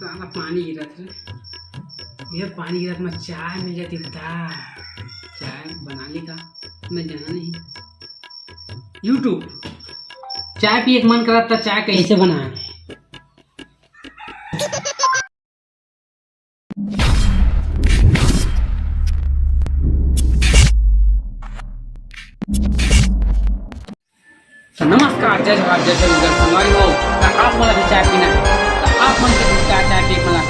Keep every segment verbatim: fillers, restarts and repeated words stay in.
साला पानी गिरत हे, ये पानी गिरत में चाय मिल जाती त चाय बना ली का, मैं जाना नहीं। YouTube, चाय पिए के मन करत त चाय कैसे बनाए? तो नमस्कार, जय जोहार, जय छत्तीसगढ़ संगवारी हो। त आप मन ला भी चाय पीना हे, त आप मन के भी चाय, चाय पी के मन ला,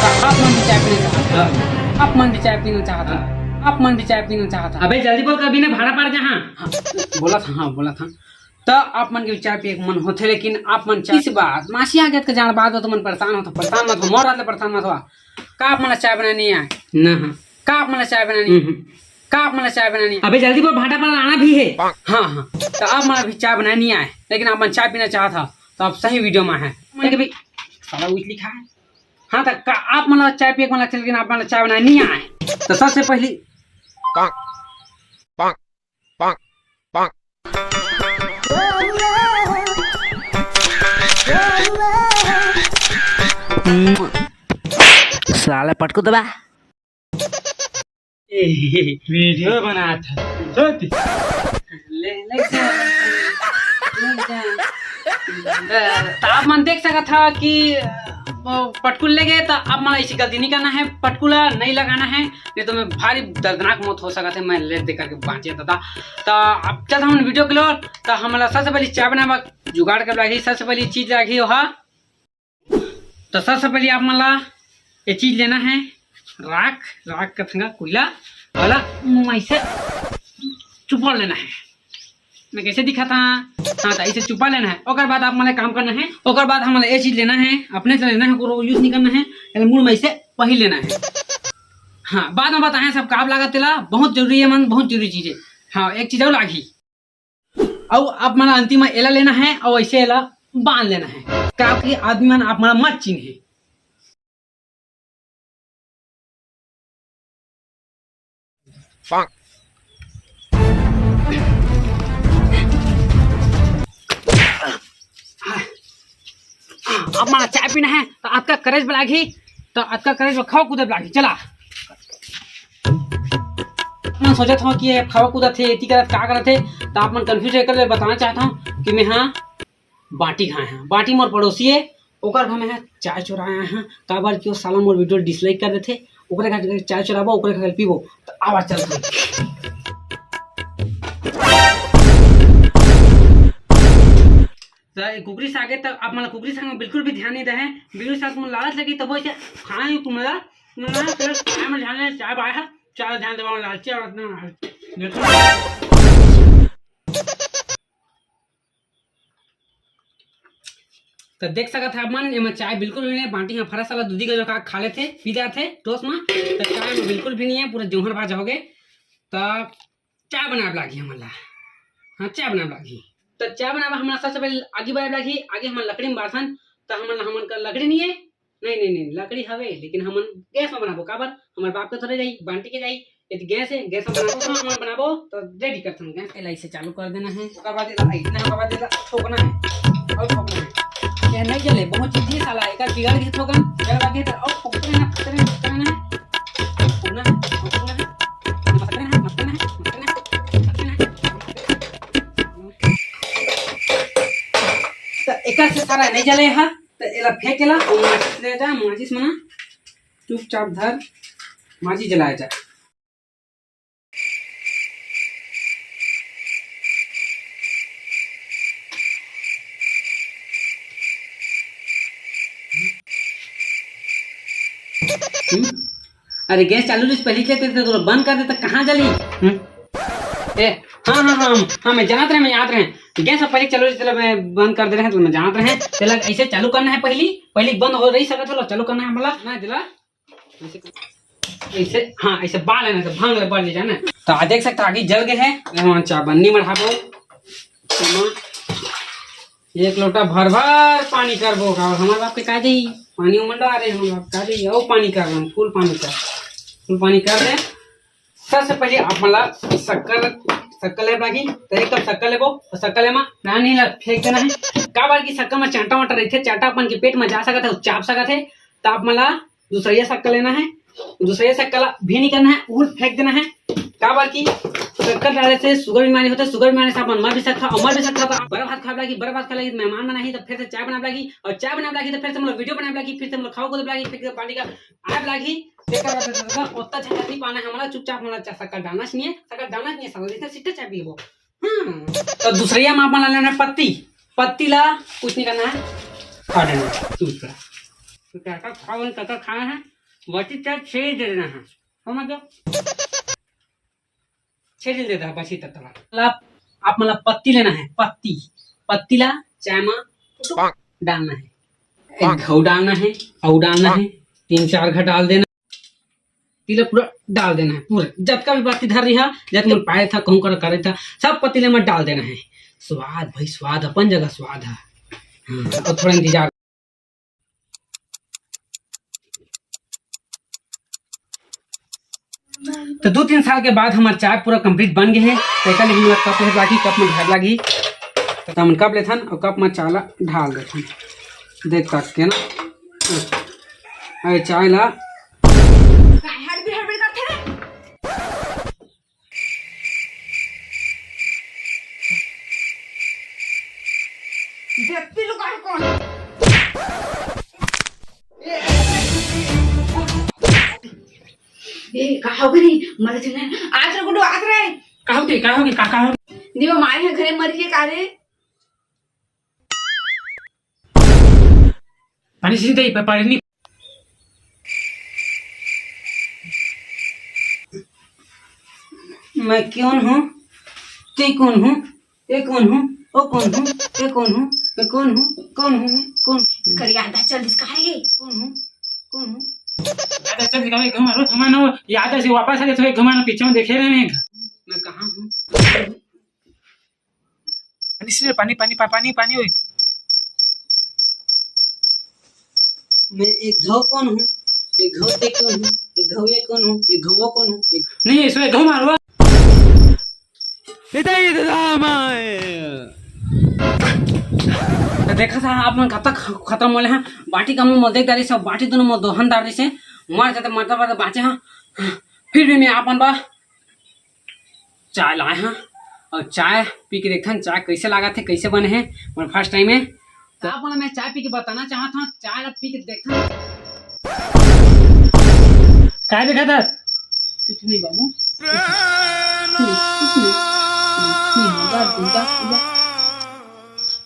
त आप मन भी चाय पीना चाहत हे, आप मन भी चाय पीना चाहत हे, आप मन भी चाय पीना चाहत हे। अबे जल्दी बोल, कभी ना भाड़ा पड़ जा। हाँ, हाँ, बोला था, हाँ, बोला था। त आप मन के भी चाय पिए के मन होथे, लेकिन आप मन चाय, इस बात, मासी आ गया त जान बात हो, तुमन परेशान हो, तो परेशान मत हो, मोर रात ले परेशान मत हो। का आप मन ला चाय बनानी आए? ना, हाँ। का आप मन ला चाय बनानी? हम्म, हम्म। का आप मन ला चाय बनानी? अबे जल्दी बोल, भाटा पर आना भी है। हाँ, हाँ। त आप मन ला भी चाय बनानी आए, लेकिन आप मन चाय पीना चाहत हा, त आप सही video में है। मन के भी साला उठ लिखा है। हाँ, त का आप मन ला चाय पिए के मन ला, लेकिन आप मन ला चाय बनानी आए। त सबसे पहली साला पटकू दबा। ए, video बनात हे। ले, ले जा, ले जा। त आप मन देख सकत हा कि, अ, वो पटकुल ले गए, त आप मन ऐसी गलती नहीं करना है, पटकुला नहीं लगाना है, नहीं तो मैं भारी दर्दनाक मौत हो सकत है, मैं ले दे करके बाँचे दादा। त अब चल हम video के लो, त हमला सबसे पहले चाय बनावा जुगाड़ कर लागी, सबसे पहले चीज लागी ओहा। तो सबसे पहले आप मन ला ये चीज लेना है, राख, राख कथंगा कोयला वाला, मुंह में ऐसे चुपड़ लेना है। मैं कैसे दिखा था? हाँ, तो ऐसे चुपड़ लेना है। ओकर बाद आप मन ला काम करना है, ओकर बाद हमन ला ये चीज लेना है, अपने से लेना है, कोनो use नहीं करना है, यानी मुंह में ऐसे पहिर लेना है। हाँ, बाद में बताए सब काब लागत तेला, बहुत जरूरी है मन, बहुत जरूरी चीज है। हाँ, एक चीज और लागी, अउ आप मन ला अंतिम में एला लेना है अउ ऐसे एला बांध लेना है, ताकि आदमी मन आप मन ला मत चिन्हे। आप मन ला चाय पीना है तो अतका courage लागही, तो अतका courage में खावा कूदे लागही। चला। मैं सोचत हूँ कि ये खावा कूदत हे, एती करत का करत हे, तो आप मन confuse होकर ले बताना चाहता हूँ कि मैं हाँ बाटी खाए हैं, बाटी मोर पड़ोसी है, ओकर घर में है चाय चुराए हैं, काबर कि वो साला मोर video dislike कर देथे, ओकरे घर चाय चुराबो, ओकरे घर पीबो, तो आवाज चलता है। तो ये कुकरी साग है, तो आप मन ला कुकरी साग में बिल्कुल भी ध्यान नहीं दे हैं, बिल्कुल साग में लालच लगी, तब वो इसे खाए तुम लोग, तुम लोग फिर खाए में ध्यान दे, चाय बाय है, चाय ध्यान देवा लालची औरत ना, देखो। तो देख सकत है आप मन, एमा चाय बिल्कुल भी नहीं है, बाटी हाँ फरस वाला दूधी का जो का खा लेथे, पी जाथे टोस में, तो चाय में बिल्कुल भी नहीं है, पूरा जोहर भाजा हो गए। तो चाय बनाए लागही हमन ला। हाँ, चाय बनाए लागही। त चाय बनाए बर हमन ला सबसे पहले आगी बारे लागही। आगी हमन लकड़ी में बारथन, त हमन ला, हमन का लकड़ी नहीं है। नहीं, नहीं, नहीं, लकड़ी हवे, लेकिन हमन गैस में बनाबो। काबर? हमर बाप के थोड़े जाई, बांटी के जाई। यदि गैस है, गैस में बनाबो, हाँ, हमन बनाबो, तो ready करथन गैस। एला इसे चालू कर देना है। ओकर बाद एला इतना, ओकर बाद एला ठोकना है। और ठोकना है। ये नहीं जले, बहुत चीज है साला, एकर बिगड़ गई ठोकन, जल लगे तो और ठोकते रहना, ठोकते रहना, ठोकते रहना है। ठोकना है, ठोकना है। त एकर से सारा नहीं जले हा, त एला फेंक एला, अउ माचिस ले जा, माचिस मना, चुपचाप धर, माचिस जलाए जा। हम्म? अरे गैस चालू रहिस, पहली के तेरे तो बंद कर देता, कहाँ जली? हम्म? ए, हाँ, हाँ, हाँ, हाँ, मैं जानत रहे, मैं जानत रहे। गैस अब पहली चालू रहिस, तेला मैं बंद कर दे रहे, तो मैं जानत रहे। तेला ऐसे चालू करना है पहली, पहली बंद हो रही सकत हो, चालू करना है हमला, ना दिला। ऐसे, ऐसे, हाँ, ऐसे बाल है ना, तो भांग ले बढ़ जाए ना। तो आज देख सकते हो, आगी जल गए है, एमा चाबन्नी मढ़ाबो। एक लोटा भर भर पानी करबो का, हमारे बाप के का जाई, पानी उमंडा रहे, हमारे बाप का जाई, ओ पानी कर रहे हैं, full पानी कर, full पानी कर दे। सबसे पहले आप मन ला शक्कर, शक्कर लेब लागी, तो एक कप शक्कर लेबो, और शक्कर लेमा नानी ला फेंक देना है। काबर कि सक्कर म चांटा वांटा रहिथे, चांटा अपन के पेट म जा सकत हे, चाप सकत हे, त आप मन ला दूसरइया सक्कर लेना हे। दूसरइया सक्कर ला भी नहीं करना हे, उहू ल फेंक देना हे। काबर कि सक्कर डाले से sugar बीमारी होथे, sugar बीमारी से आप मन मर भी सकथव, अउ मर भी सकथव। त बड़ा भात खाब लागी, बड़ा भात खाब लागी, मेहमान मन आही, त फिर से चाय बनाब लागी, अउ चाय बनाब लागी, त फिर से मोला video बनाब लागी, फिर से मोला खाओ को लागी, फिर से पानी का आब लागी, तेकर बाद ओतना झंझट नहीं पाना हे हमला, चुपचाप हमला चा-, सक्कर डालना चाहिए, सक्कर डालना चाहिए, साला, जैसे सिट्टा चाय पीबो। हम्म, त दूसरइया म आप मन ला लेना हे पत्ती, पत्ती ला कुछ नहीं करना हे, फाड़ देना हे, चुप कर। तो क्या क्या खाओ, क्या क्या खाना हे, वही चीज छेद दे देना हे, समझ लो। छेद दे देना हे, बची तत्ता ला। आप मन ला पत्ती लेना हे, पत्ती, पत्ती ला चाय म डालना हे, एक घऊ डालना हे, अऊ डालना हे, तीन चार घा डाल देना। पत्ती ला पूरा डाल देना हे, पूरा जतका भी पत्ती धर रही हे, जतका पाए था, कहूँ कर करे था, सब पत्ती ला में डाल देना हे। स्वाद भाई स्वाद, अपन जगह स्वाद हे। हाँ, अब थोड़ा इंतजार। तो दो तीन साल के बाद हमर चाय पूरा complete बन गए हे, तो एकर लिए हमला कप लेहे लागी, कप में ढार लागी। तो हमन कप लेथन अउ कप में चाय ला ढाल देथन, देख तक के ना। अरे चाय ला काय हड़बड़ हड़बड़ करथे रे? देखती लुगाई कौन? ए, का हो गई? मर जने। आज रे गुड्डू, आज रे। का हो गई? का हो गई? का, का हो गई? देवा माय हे घरे मर गे का रे? पानी सीधे ही, पानी नहीं। मैं कौन हूँ? ते कौन हूँ? ये कौन हूँ? ओ कौन हूँ? ये कौन हूँ? मैं कौन हूँ? कौन हूँ मैं? कौन? कर याद आ, चल इसका है। कौन हूँ? कौन हूँ? याद आ, चल इसका है, घुमा, रोज घुमाना हो। याद आ, से वापस आ गया, तो घुमाना, पीछे में देखे रहे मैं। मैं कहाँ हूँ? पानी से, पानी, पानी, पा-, पानी, पानी, ओए। मैं एक घाव कौन हूँ? एक घाव ते कौन हूँ? एक घाव ये कौन हूँ? एक घाव वो कौन हूँ? एक नहीं, इसमें घाव मारो। इधर, इधर आ, मैं। तो देखा था आप मन कब तक खत्म होले हैं? बाटी का मुंह में देख डारी से, बाटी दोनों में दोहन डारी से, मर जाते, मरता, मरता बाँचे हैं। फिर भी मैं आपन बा चाय लाए हन अउ चाय पी के देखथन, चाय कइसे लागत हे, कइसे बने हे, मोर first time हे। त आप मन ल मैं चाय पी के बताना चाहत हंव, चाय ल पी के देखथन। काय देखत हस? कुछ नहीं बाबू, कुछ नहीं, कुछ नहीं, कुछ नहीं होगा, दूंगा, दूंगा।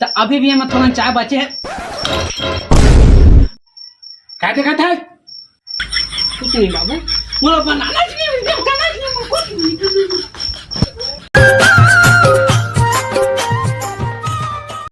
त अभी भी एमा थोड़ा चाय बचे हे। काय देखत हस? कुछ नहीं बाबू, मोला बनाना चाहिए।